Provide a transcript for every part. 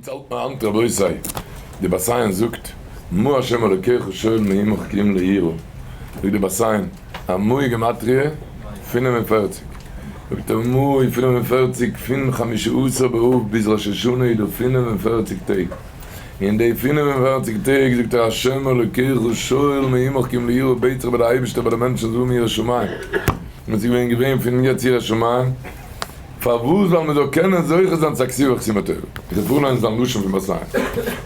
אונז האלט מיר היינט רבותי, די בת עין זאגט מה ה' אלוקיך שואל מעמך כי אם ליראה, זאגט די בת עין א מה איז גמטריא 45, זאגט ער מה איז 45 פון חמשה עשר באב ביז ראש השנה איז דא 45 טעג, אין די 45 טעג זאגט ער השם אלוקיך שואל מעמך כי אם ליראה בעט זיך ביי די אייבערשטער ביי די מענטשן זאל האבן יראת שמים, און ס'איז געווען געווען פון יעצט יראת שמים. פארוואס ווייל מען זאל קענען זוכה זיין צו א כתיבה וחתימה טובה. איך וועל פארליינען זיין לשון פון בת עין.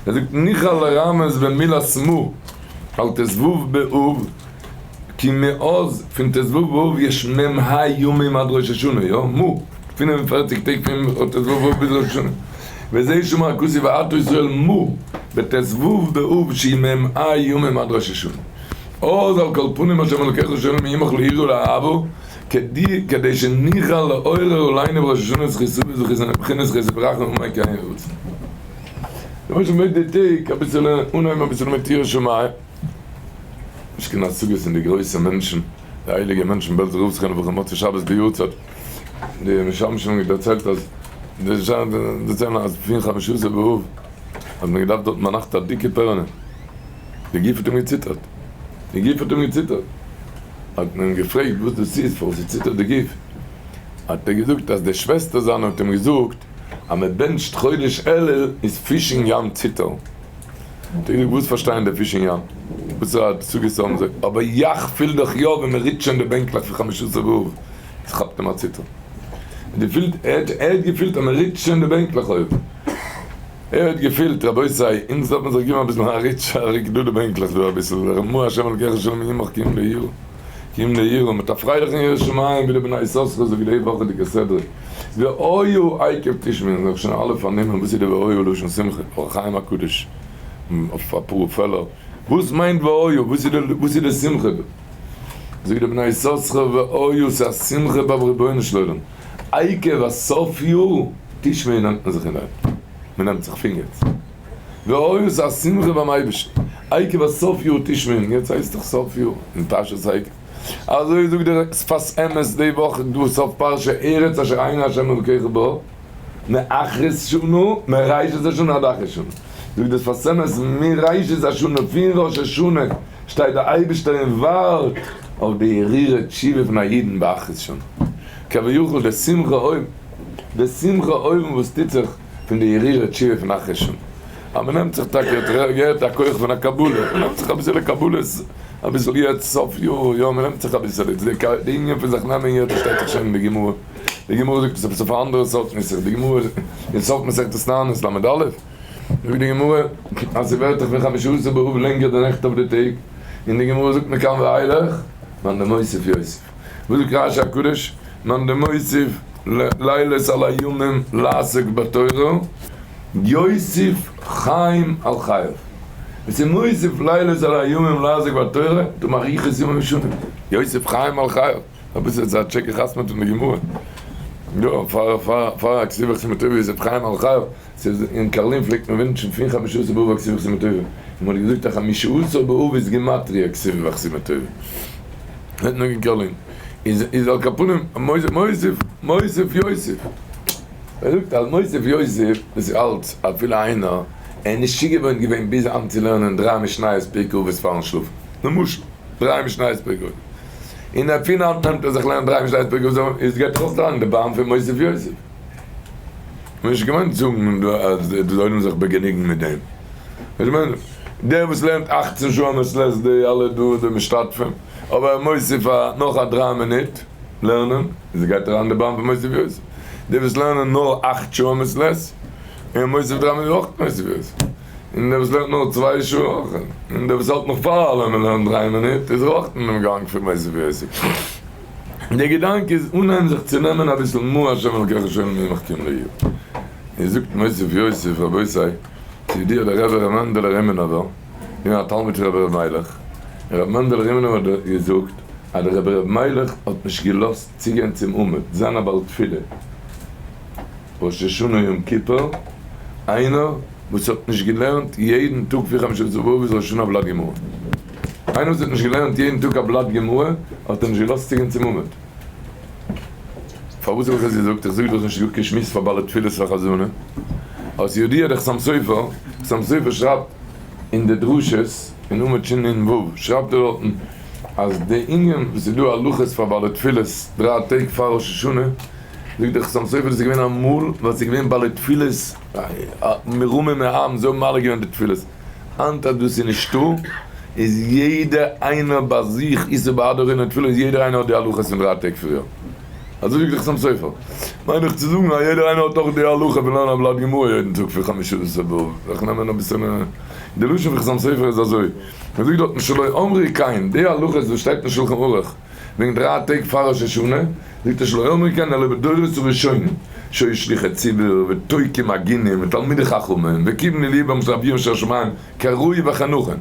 ער זאגט ניחא לרמז במילת מו על ט"ו באב כי מאז פון ט"ו באב יש מ"ה ימים עד ראש השנה, יא, מו, 45 טעג פון ט"ו באב ביז ראש השנה. וזה שאמר הכתוב ועתה ישראל מו בט"ו באב שהיא מ"ה ימים עד ראש השנה. אז על כל פנים השם אלוקיך שואל מעמך ליראה ולאהבה כדי שנוכל לעורר עלינו בראש השנה זכות אבות בחינת חסד ורחמים אמן כן יהי רצון. למשל מיט די טעג אביסעלע אנהייבן אביסעלע מיט יראת שמים, נישט קיין השגות אין די גרויסע מענטשן, די הייליגע מענטשן בעלזער רב זכרונו לברכה מוצאי שבת די יארצייט, די משמשים האבן דערציילט אז די דערציילן אז פון חמשה עשר באב האט מען געדארפט דארטן ביינאכט א דיקע פערענע, די גוף האט אים געציטערט, די גוף האט אים געציטערט. האט מען אים געפרעגט וואס דאס איז פארוואס ס'ציטערט די גוף, האט ער געזאגט אז די שוועסטער זיינע האט אים געזאגט אז מען בענטשט חודש אלול איז פיש אין ים ציטערן, האט ער געזאגט וואס פארשטייען די פיש אין ים, וואס א השגות האבן זיי, אבער יאך פיל דאך יא ווען מען רירט שוין די בענקלעך פון חמשה עשר באב, עס כאפט אים א ציטער, ער האט געפילט אז מען רירט שוין די בענקלעך אויבן. ער האט געפילט, רבותי, אונז דארף מען זיך געבן אביסל א ריטש, א ריק דא די בענקלעך דא אביסל, מה ה' אלקיך שואל מעמך כי אם ליראה, כי אם ליראה, מיט א פרייליכן יראת שמים ווי די בני יששכר זאגט די וואכעדיגע סדרה, והיה עקב תשמעון, זיך שוין אלע פארנומען וואס איז די והיה לשון שמחה, אור החיים הקדוש, אויף אפאר פעלער, וואס מיינט והיה, וואס איז די שמחה דא? זאגט די בני יששכר והיה ס'איז א שמחה ביים רבונו של עולם, עקב א סוף יאר תשמעון נעמט מען זיך אין דעם, מען נעמט זיך פון יעצט, והיה ס'איז א שמחה ביים אייבערשטן, עקב א סוף יאר תשמעון, יעצט הייסט דאך סוף יאר, אין פרשת עקב, אזוי זאגט דער שפת אמת די וואך דא סוף פרשה ארץ אשר עיני ה' אלקיך בה, מאחרית שנה, מראשית השנה עד אחרית שנה, זאגט דער שפת אמת מראשית השנה פון ראש השנה שטייט דער אייבערשטער און ווארט אויף די הרהורי תשובה פון א אידן באחרית שנה, כביכול די שמחה אויבן, די שמחה אויבן וואס טוט זיך פון די הרהורי תשובה פון אחרית שנה, אז מען נעמט זיך טאקע, האט געהערט א כח פון א קבלה, מען נעמט זיך אביסעלע קבלות, אביסל יעצט סוף יאר, יא מען נעמט זיך אביסעלע, די ענין פון זיך נעמען יעצט שטייט דאך שוין אין די גמרא, די גמרא זאגט עס עפעס אויף א אנדערע סארט נוסח, די גמרא אין סוף מסכת תענית ל"א, זאגט די גמרא אז ס'ווערט דאך פון חמשה עשר באב לענגער די נעכט אויף די טעג, און די גמרא זאגט מכאן ואילך מאן דמוסיף יוסיף, וואס זאגט רש"י הקדוש מאן דמוסיף לילות על הימים לעסוק בתורה יוסיף חיים על חייו, ווער ס'איז מוסיף לילות על הימים לעסוק בתורה טוט מאריכות ימים ושנים, יוסיף חיים על חייו. אבער ס'איז א טשעק געחתמ'עט אין די גמרא. יא, פאר פאר פאר א כתיבה וחתימה טובה איז ר' חיים אלחייל, ס'איז אין קארלין פלעגט מען ווינטשן פון חמשה עשר באב א כתיבה וחתימה טובה, און מ'האט געזאגט אז חמשה עשר באב איז גימטריא כתיבה וחתימה טובה. האט מען אין קארלין. איז איז על כל פנים מוסיף מוסיף מוסיף יוסיף. ער זאגט אז מוסיף יוסיף דאס איז אלץ אפילו איינער ער איז נישט צוגעוואוינט געווען ביז היינט צו לערנען דריי משניות פרקי אבות פארן שלאפן. למשל. דריי משניות פרקי אבות. און ער פון היינט נעמט ער זיך לערנען דריי משניות פרקי אבות איז גייט ער אויך אריין אין די באן פון מוסיף יוסיף. כ'האב נישט געמיינט זאגן אז די זאלן זיך באגעניגן מיט דעם. איך מיין דער וואס לערנט אכצן שעה א מעת לעת די אלע דא די משתתפים, אבער ער מוסיף א נאך א דריי מינוט לערנען, איז גייט אריין אין די באן פון מוסיף יוסיף. די וואס לערנען נאר אכט שעה א מעת לעת, און מוסיף דריי מינוט אויך מוסיף יוסיף. און דער וואס לערנט נאר צוויי שעה אויך, און דער וואס האלט נאך פאר אלעמען לערנט דריי מינוט, איז אויך אינעם גאנג פון מוסיף יוסיף. דער געדאנק איז אנהייבן זיך צו נעמען אביסל מה ה' אלקיך שואל מעמך כי אם ליראה. און זאגט מוסיף יוסיף, רבותי, צו דיר דער רבי ר' מענדעלע רימינובער, געווען א תלמיד פון רבי ר' מיילעך, און רבי מענדעלע רימינובער האט געזאגט אז דער רבי ר' מיילעך האט נישט געלאזט צוגיין צום עמוד זיין א בעל תפילה ראש השנה יום כיפור, איינער וואס האט נישט געלערנט יעדן טאג פון חמשה עשר באב ביז ראש השנה א בלאט גמרא. איינער וואס האט נישט געלערנט יעדן טאג א בלאט גמרא האט ער נישט געלאזט צוגיין צום עמוד. פארוואס האב איך עס געזאגט? איך זאג דאך נישט גאר קיין שמועס פאר בעלי תפילות פאר חזנים. אז ידוע דער חתם סופר, חתם סופר שרייבט אין די דרשות אין עמוד שנ ו שרייבט ער דארטן אז די ענין וואס איז דא הלכות פאר בעלי תפילות דריי טעג פאר ראש השנה, זאגט דער חתם סופר דאס איז געווען אמאל ווייל ס'איז געווען בעלי תפילות מרומים מעם זיי האבן מעלה געווען די תפילות, היינט אז דאס איז נישטא איז יעדער איינער ביי זיך איסור בהדרין און תפילה איז יעדער איינער האט די הלכות פון דריי טעג פריער. אזוי זאגט דער חתם סופר. מיין איך צו זאגן אז יעדער איינער האט אויך די הלכה פון לערנען א בלאט גמרא יעדן טאג פון חמשה עשר באב. איך נעם אביסעלע. די לשון פון חתם סופר איז אזוי. מען זאגט דארטן שלא אמרו כן, די הלכות וואס שטייט אין שלחן ערוך וועגן דריי טעג פאר ראש השנה, זאגט ער שלא אמרו כן אלא בדורות הראשונים, שהיו שליחי ציבור ותוקים הגונים ותלמידי חכמים וכיוונו ליבם של אביהם של השמים כראוי וכנכון.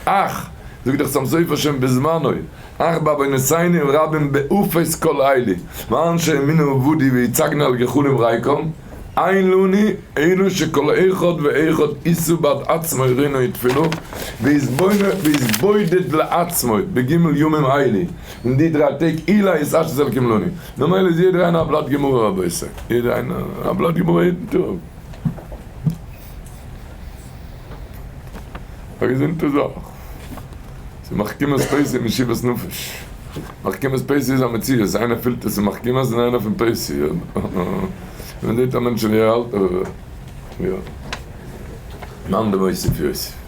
אך, זאגט דער חתם סופר שוין בזמנו, אך בעוונותינו הרבים באפס כל אלה, ואנשי אמונה עבדו ויצגנו על גחלים ריקם, אין לנו אלא שכל אחד ואחד ישא בעד עצמו רינה ותפילה, ויתבודד לעצמו בג' ימים אלה, אין די דריי טעג אולי יתעשת אלקים לנו. ממילא איז יעדער איינער א בלאט גמרא רבותי, יעדער איינער א בלאט גמרא יעדן טאג. א געזונטע זאך. ס'איז מחכימת פייסי משיבת נפש. מחכימת פייסי איז א מציאות, איינער פילט עס אין מחכימת און איינער פון פייסי. ווען זעט א מענטש ווי ער האלט יא. מאן דמוסיף יוסיף.